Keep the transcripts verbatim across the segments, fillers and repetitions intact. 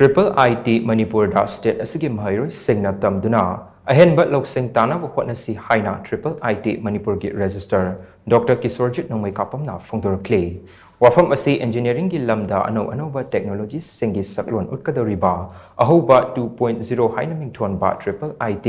Triple I T ꯃꯅꯤꯄꯨꯔꯗ state ꯑꯁꯤꯒꯤ ꯃꯍꯩꯔꯣꯏꯁꯤꯡꯅ ꯇꯝꯗꯨꯅ ꯑꯍꯦꯟꯕ ꯂꯧꯁꯤꯡ ꯇꯥꯅꯕ ꯍꯣꯠꯅꯁꯤ ꯍꯥꯏꯅ Triple I T ꯃꯅꯤꯄꯨꯔꯒꯤ Registrar Doctor ꯀꯤꯁꯣꯔꯖꯤꯠ ꯅꯣꯡꯃꯩꯀꯥꯄꯝꯅ ꯐꯣꯡꯗꯣꯔꯛꯂꯤ꯫ ꯋꯥꯐꯝ ꯑꯁꯤ engineeringꯒꯤ ꯂꯝꯗ ꯑꯅꯧ ꯑꯅꯧꯕ technologyꯁꯤꯡꯒꯤ ꯁꯛꯂꯣꯟ ꯎꯠꯀꯗꯧꯔꯤꯕ ꯑꯍꯧꯕ two point zero ꯍꯥꯏꯅ ꯃꯤꯡꯊꯣꯟꯕ Triple I T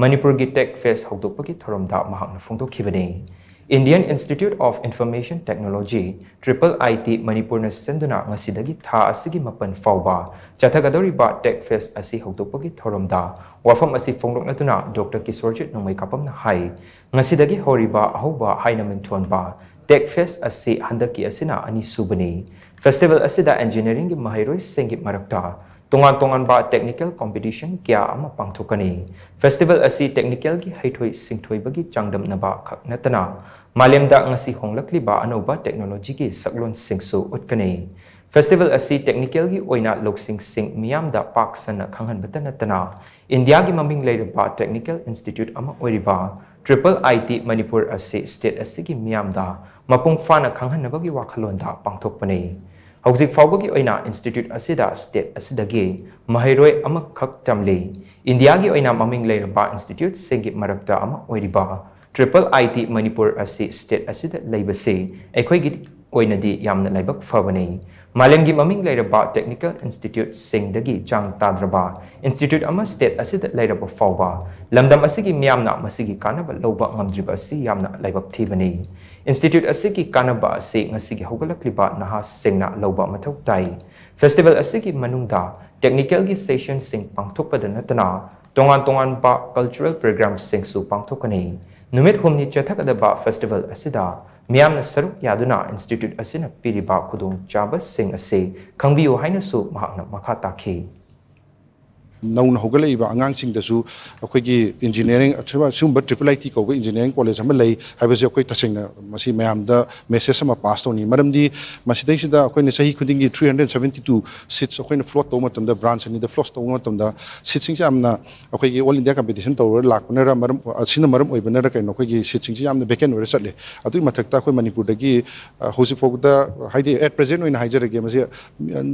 ꯃꯅꯤꯄꯨꯔꯒꯤ Tech Fest ꯍꯧꯗꯣꯛꯄꯒꯤ ꯊꯧꯔꯝꯗ ꯃꯍꯥꯛꯅ ꯐꯣꯡꯗꯣꯛꯈꯤꯕꯅꯤ꯫ Indian Institute of Information Technology, Triple I T ꯃꯅꯤꯄꯨꯔꯅ ꯁꯦꯝꯗꯨꯅ ꯉꯁꯤꯗꯒꯤ ꯊꯥ ꯑꯁꯤꯒꯤ ꯃꯥꯄꯟ ꯐꯥꯎꯕ ꯆꯠꯊꯒꯗꯧꯔꯤꯕ Tech Fest ꯑꯁꯤ ꯍꯧꯗꯣꯛꯄꯒꯤ ꯊꯧꯔꯝꯗ ꯋꯥꯐꯝ ꯑꯁꯤ ꯐꯣꯡꯗꯣꯛꯅꯗꯨꯅ Doctor ꯀꯤꯁꯣꯔꯖꯤꯠ ꯅꯣꯡꯃꯩꯀꯥꯄꯝꯅ ꯍꯥꯏ, ꯉꯁꯤꯗꯒꯤ ꯍꯧꯔꯤꯕ ꯑꯍꯧꯕ ꯍꯥꯏꯅ ꯃꯤꯡꯊꯣꯟꯕ Tech Fest ꯑꯁꯤ ꯍꯟꯗꯛꯀꯤ ꯑꯁꯤꯅ ꯑꯅꯤꯁꯨꯕꯅꯤ꯫ Festival ꯑꯁꯤꯗ engineeringꯒꯤ ꯃꯍꯩꯔꯣꯏꯁꯤꯡꯒꯤ ꯃꯔꯛꯇ ꯇꯣꯉꯥꯟ ꯇꯣꯉꯥꯟꯕ technical competition ꯀꯌꯥ ꯑꯃ ꯄꯥꯡꯊꯣꯛꯀꯅꯤ꯫ Festival ꯑꯁꯤ technicalꯒꯤ ꯍꯩꯊꯣꯏ ꯁꯤꯡꯊꯣꯏꯕꯒꯤ ꯆꯥꯡꯗꯝꯅꯕ ꯈꯛ ꯅꯠꯇꯅ ꯃꯥꯂꯦꯝꯗ ꯉꯁꯤ ꯍꯣꯡꯂꯛꯂꯤꯕ ꯑꯅꯧꯕ technologyꯒꯤ ꯁꯛꯂꯣꯟꯁꯤꯡꯁꯨ ꯎꯠꯀꯅꯤ꯫ Festival ꯑꯁꯤ technicalꯒꯤ ꯑꯣꯏꯅ ꯂꯧꯁꯤꯡꯁꯤꯡ ꯃꯤꯌꯥꯝꯗ ꯄꯥꯛ ꯁꯟꯅ ꯈꯪꯍꯟꯕꯇ ꯅꯠꯇꯅ ꯏꯟꯗꯤꯌꯥꯒꯤ ꯃꯃꯤꯡ ꯂꯩꯔꯕ technical institute ꯑꯃ ꯑꯣꯏꯔꯤꯕ Triple I T ꯃꯅꯤꯄꯨꯔ ꯑꯁꯤ state ꯑꯁꯤꯒꯤ ꯃꯤꯌꯥꯝꯗ ꯃꯄꯨꯡ ꯐꯥꯅ ꯈꯪꯍꯟꯅꯕꯒꯤ ꯋꯥꯈꯜꯂꯣꯟꯗ ꯄꯥꯡꯊꯣꯛꯄꯅꯤ꯫ ꯍꯧꯖꯤꯛ ꯐꯥꯎꯕꯒꯤ ꯑꯣꯏꯅ institute ꯑꯁꯤꯗ state ꯑꯁꯤꯗꯒꯤ ꯃꯍꯩꯔꯣꯏ ꯑꯃꯈꯛ ꯇꯝꯂꯤ꯫ ꯏꯟꯗꯤꯌꯥꯒꯤ ꯑꯣꯏꯅ ꯃꯃꯤꯡ ꯂꯩꯔꯕ instituteꯁꯤꯡꯒꯤ ꯃꯔꯛꯇ ꯑꯃ ꯑꯣꯏꯔꯤꯕ Triple I T ꯃꯅꯤꯄꯨꯔ ꯑꯁꯤ state ꯑꯁꯤꯗ ꯂꯩꯕꯁꯤ ꯑꯩꯈꯣꯏꯒꯤ ꯑꯣꯏꯅꯗꯤ ꯌꯥꯝꯅ ꯂꯥꯏꯕꯛ ꯐꯕꯅꯤ꯫ ꯃꯥꯂꯦꯝꯒꯤ ꯃꯃꯤꯡ ꯂꯩꯔꯕ technical instituteꯁꯤꯡꯗꯒꯤ ꯆꯥꯡ ꯇꯥꯗ꯭ꯔꯕ institute ꯑꯃ state ꯑꯁꯤꯗ ꯂꯩꯔꯕ ꯐꯥꯎꯕ ꯂꯝꯗꯝ ꯑꯁꯤꯒꯤ ꯃꯤꯌꯥꯝꯅ ꯃꯁꯤꯒꯤ ꯀꯥꯟꯅꯕ ꯂꯧꯕ ꯉꯝꯗ꯭ꯔꯤꯕ ꯑꯁꯤ ꯌꯥꯝꯅ ꯂꯥꯏꯕꯛ ꯊꯤꯕꯅꯤ꯫ Institute ꯑꯁꯤꯒꯤ ꯀꯥꯟꯅꯕ ꯑꯁꯤ ꯉꯁꯤꯒꯤ ꯍꯧꯒꯠꯂꯛꯂꯤꯕ ꯅꯍꯥꯁꯤꯡꯅ ꯂꯧꯕ ꯃꯊꯧ ꯇꯥꯏ꯫ Festival ꯑꯁꯤꯒꯤ ꯃꯅꯨꯡꯗ technicalꯒꯤ sessionꯁꯤꯡ ꯄꯥꯡꯊꯣꯛꯄꯗ ꯅꯠꯇꯅ ꯇꯣꯉꯥꯟ ꯇꯣꯉꯥꯟꯕ cultural programmeꯁꯤꯡꯁꯨ ꯄꯥꯡꯊꯣꯛꯀꯅꯤ꯫ ꯅꯨꯃꯤꯠ ꯍꯨꯝꯅꯤ ꯆꯠꯊꯒꯗꯕ festival ꯑꯁꯤꯗ ꯃꯤꯌꯥꯝꯅ ꯁꯔꯨꯛ ꯌꯥꯗꯨꯅ institute ꯑꯁꯤꯅ ꯄꯤꯔꯤꯕ ꯈꯨꯗꯣꯡꯆꯥꯕꯁꯤꯡ ꯑꯁꯤ ꯈꯪꯕꯤꯌꯨ ꯍꯥꯏꯅꯁꯨ ꯃꯍꯥꯛꯅ ꯃꯈꯥ ꯇꯥꯈꯤ꯫ ꯅꯧꯅ ꯍꯧꯒꯠꯂꯛꯏꯕ ꯑꯉꯥꯡꯁꯤꯡꯗꯁꯨ ꯑꯩꯈꯣꯏꯒꯤ ꯏꯟꯖꯤꯅꯤꯌꯥꯔꯤꯡ, ꯑꯁꯤꯒꯨꯝꯕ ꯇ꯭ꯔꯤꯄꯜ ꯑꯥꯏ ꯇꯤ ꯀꯧꯕ ꯏꯟꯖꯤꯅꯤꯌꯥꯔꯤꯡ ꯀꯣꯂꯦꯖ ꯑꯃ ꯂꯩ ꯍꯥꯏꯕꯁꯦ ꯑꯩꯈꯣꯏ ꯇꯁꯦꯡꯅ ꯃꯁꯤ ꯃꯌꯥꯝꯗ ꯃꯦꯁꯦꯖ ꯑꯃ ꯄꯥꯁ ꯇꯧꯅꯤ꯫ ꯃꯔꯝꯗꯤ ꯃꯁꯤꯗꯩꯁꯤꯗ ꯑꯩꯈꯣꯏꯅ ꯆꯍꯤ ꯈꯨꯗꯤꯡꯒꯤ three hundred seventy two seats ꯑꯩꯈꯣꯏꯅ ꯐ꯭ꯂꯣꯠ ꯇꯧꯕ ꯃꯇꯝꯗ, ꯕ꯭ꯔꯥꯟꯁ ꯑꯅꯤꯗ ꯐ꯭ꯂꯣꯠ ꯇꯧꯕ ꯃꯇꯝꯗ, ꯁꯤꯠꯁꯤꯡꯁꯦ ꯌꯥꯝꯅ ꯑꯩꯈꯣꯏꯒꯤ ꯑꯣꯜ ꯏꯟꯗꯤꯌꯥ ꯀꯝꯄꯤꯇꯤꯁꯟ ꯇꯧꯔꯒ ꯂꯥꯛꯄꯅꯔ ꯃꯔꯝ, ꯑꯁꯤꯅ ꯃꯔꯝ ꯑꯣꯏꯕꯅꯔ ꯀꯩꯅꯣ, ꯑꯩꯈꯣꯏꯒꯤ ꯁꯤꯠꯁꯤꯡꯁꯦ ꯌꯥꯝꯅ ꯚꯦꯀꯦꯟ ꯑꯣꯏꯔ ꯆꯠꯂꯦ꯫ ꯑꯗꯨꯒꯤ ꯃꯊꯛꯇ ꯑꯩꯈꯣꯏ ꯃꯅꯤꯄꯨꯔꯗꯒꯤ, ꯑ, ꯍꯧꯖꯤꯛ ꯐꯥꯎꯕꯗ, ꯍꯥꯏꯗꯤ, at present ꯑꯣꯏꯅ ꯍꯥꯏꯖꯔꯒꯦ, ꯃꯁꯤ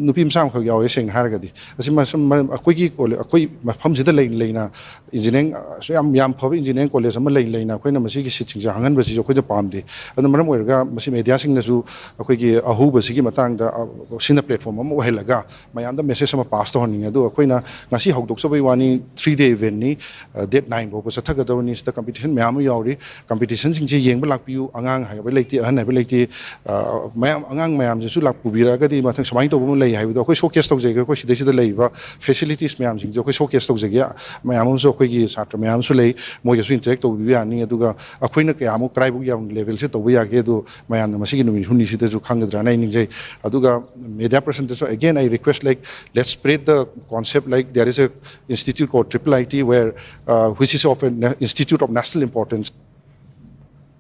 ꯅꯨꯄꯤ ꯃꯆꯥ ꯑꯃꯈꯛ ꯌꯥꯎꯋꯦ, ꯁꯦꯡꯅ ꯍꯥꯏꯔꯒꯗꯤ꯫ ꯑꯁꯤ ꯃꯁꯨꯝ ꯃꯔꯝ, ꯑꯩꯈꯣꯏꯒꯤ ꯀꯣꯂꯦ-, ꯑꯩꯈꯣꯏ ꯃꯐꯝꯁꯤꯗ ꯂꯩꯅ ꯂꯩꯅ ꯏꯟꯖꯤꯅꯤꯌꯥꯔꯤꯡ, ꯑ, ꯑꯁꯨꯛ ꯌꯥꯝ, ꯌꯥꯝ ꯐꯕ ꯏꯟꯖꯤꯅꯤꯌꯥꯔꯤꯡ ꯀꯣꯂꯦꯖ ꯑꯃ ꯂꯩꯅ ꯂꯩꯅ ꯑꯩꯈꯣꯏꯅ ꯃꯁꯤꯒꯤ ꯁꯤꯠꯁꯤꯡꯁꯦ ꯍꯥꯡꯍꯟꯕꯁꯤꯁꯨ ꯑꯩꯈꯣꯏꯗ ꯄꯥꯝꯗꯦ꯫ ꯑꯗꯨꯅ ꯃꯔꯝ ꯑꯣꯏꯔꯒ ꯃꯁꯤ ꯃꯦꯗꯤꯌꯥꯁꯤꯡꯅꯁꯨ ꯑꯩꯈꯣꯏꯒꯤ ꯑꯍꯧꯕꯁꯤꯒꯤ ꯃꯇꯥꯡꯗ, ꯑ, ꯁꯤꯅ ꯄ꯭ꯂꯦꯠꯐꯣꯝ ꯑꯃ ꯑꯣꯏꯍꯜꯂꯒ ꯃꯌꯥꯝꯗ ꯃꯦꯁꯦꯖ ꯑꯃ ꯄꯥꯁ ꯇꯧꯍꯟꯅꯤꯡꯉꯦ꯫ ꯑꯗꯨꯒ ꯑꯩꯈꯣꯏꯅ ꯉꯁꯤ ꯍꯧꯗꯣꯛꯆꯕꯒꯤ ꯋꯥꯅꯤ, ꯊ꯭ꯔꯤ ꯗꯦ ꯏꯚꯦꯟꯠꯅꯤ, ꯑ, ꯗꯦꯠ ꯅꯥꯏꯟ ꯐꯥꯎꯕ ꯆꯠꯊꯒꯗꯕꯅꯤ꯫ ꯁꯤꯗ ꯀꯝꯄꯤꯇꯤꯁꯟ ꯃꯌꯥꯝ ꯑꯃ ꯌꯥꯎꯔꯤ꯫ ꯀꯝꯄꯤꯇꯤꯁꯟꯁꯤꯡꯁꯦ ꯌꯦꯡꯕ ꯂꯥꯛꯄꯤꯌꯨ꯫ ꯑꯉꯥꯡ ꯍꯥꯏꯕ ꯂꯩꯇꯦ, ꯑꯍꯟ ꯍꯥꯏꯕ ꯂꯩꯇꯦ꯫ ꯑ, ꯃꯌꯥꯝ, ꯑꯉꯥꯡ ꯃꯌꯥꯝꯁꯤꯁꯨ ꯂꯥꯛ-, ꯄꯨꯕꯤꯔꯛꯑꯒꯗꯤ ꯃꯊꯪ ꯁꯨꯃꯥꯏꯅ ꯇꯧꯕ ꯑꯃ ꯂꯩ ꯍꯥꯏꯕꯗꯣ ꯑꯩꯈꯣꯏ ꯁꯣꯀꯦꯁ ꯇꯧꯖꯒꯦ꯫ ꯑꯩꯈꯣꯏ ꯁꯤꯗꯩꯁꯤꯗ ꯂꯩꯔꯤꯕ ꯐꯦꯁꯤꯂꯤꯇꯤꯁ ꯃꯌꯥꯝꯁꯤꯡꯁꯦ ꯑꯩꯈꯣꯏ ꯁꯣꯀꯦꯁ ꯇꯧꯖꯒꯦ꯫ ꯃꯌꯥꯝ ꯑꯃꯁꯨ ꯑꯩꯈꯣꯏꯒꯤ ꯁꯥꯇ꯭ꯔ ꯃꯌꯥꯝ ꯑꯃꯁꯨ ꯂꯩ, ꯃꯣꯏꯒꯁꯨ ꯏꯟꯇꯔꯦꯛ ꯇꯧꯕꯤꯕ ꯌꯥꯅꯤ꯫ ꯑꯗꯨꯒ ꯑꯩꯈꯣꯏꯅ ꯀꯌꯥꯃꯨꯛ ꯀꯗꯥꯏꯐꯥꯎ ꯌꯥꯝ ꯂꯦꯚꯦꯜꯁꯦ ꯇꯧꯕ ꯌꯥꯒꯦ, ꯑꯗꯨ ꯃꯌꯥꯝꯅ ꯃꯁꯤꯒꯤ ꯅꯨꯃꯤꯠ ꯍꯨꯝꯅꯤꯁꯤꯗꯁꯨ ꯈꯪꯒꯗ꯭ꯔꯥꯅ ꯑꯩ ꯅꯤꯡꯖꯩ꯫ ꯑꯗꯨꯒ media ꯄꯔꯁꯟꯗꯁꯨ, again, I request, like, let's spread the concept, like, there is a institute called triple I T where, uh, which is of a na-, institute of national importance.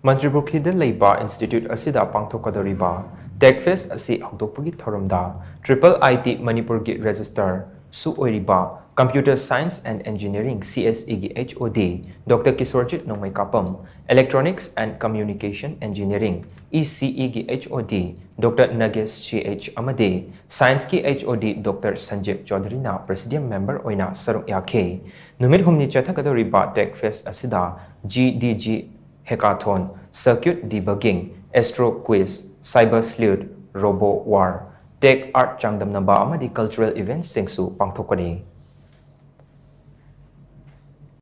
ꯃꯟꯇ꯭ꯔꯤꯄꯨꯈ꯭ꯔꯤꯗ ꯂꯩꯕ ꯏꯟꯁꯇꯤꯇ꯭ꯌꯨꯠ ꯑꯁꯤꯗ ꯄꯥꯡꯊꯣꯛꯀꯗꯧꯔꯤꯕ ꯇꯦꯛ ꯐꯦꯁ ꯑꯁꯤ ꯍꯧꯗꯣꯛꯄꯒꯤ ꯊꯧꯔꯝꯗ triple ꯑꯥꯏ T ꯃꯅꯤꯄꯨꯔꯒꯤ ꯔꯦꯖꯤꯁꯇꯔꯁꯨ ꯑꯣꯏꯔꯤꯕ Computer Science and Engineering, C S E, ꯒꯤ H O D Doctor ꯀꯤꯁꯣꯔꯖꯤꯠ ꯅꯣꯡꯃꯩꯀꯥꯄꯝ, Electronics and Communication Engineering, E C E, ꯒꯤ H O D Doctor ꯅꯒꯦꯁ ꯁꯤ H ꯑꯃꯗꯤ ꯁꯥꯏꯟꯁꯀꯤ H O D Doctor Sanjib ꯆꯧꯙꯔꯤꯅ ꯄ꯭ꯔꯦꯁꯤꯗꯤꯌꯝ ꯃꯦꯝꯕꯔ ꯑꯣꯏꯅ ꯁꯔꯨꯛ ꯌꯥꯈꯤ꯫ ꯅꯨꯃꯤꯠ ꯍꯨꯝꯅꯤ ꯆꯠꯊꯒꯗꯧꯔꯤꯕ ꯇꯦꯛ ꯐꯦꯁ ꯑꯁꯤꯗ G D G Hackathon, Circuit Debugging, Astro Quiz, Cyber Sleuth, Robo War, Tech Art ꯆꯥꯡꯗꯝꯅꯕ ꯑꯃꯗꯤ cultural events ꯁꯤꯡꯁꯨ ꯄꯥꯡꯊꯣꯛꯀꯅꯤ꯫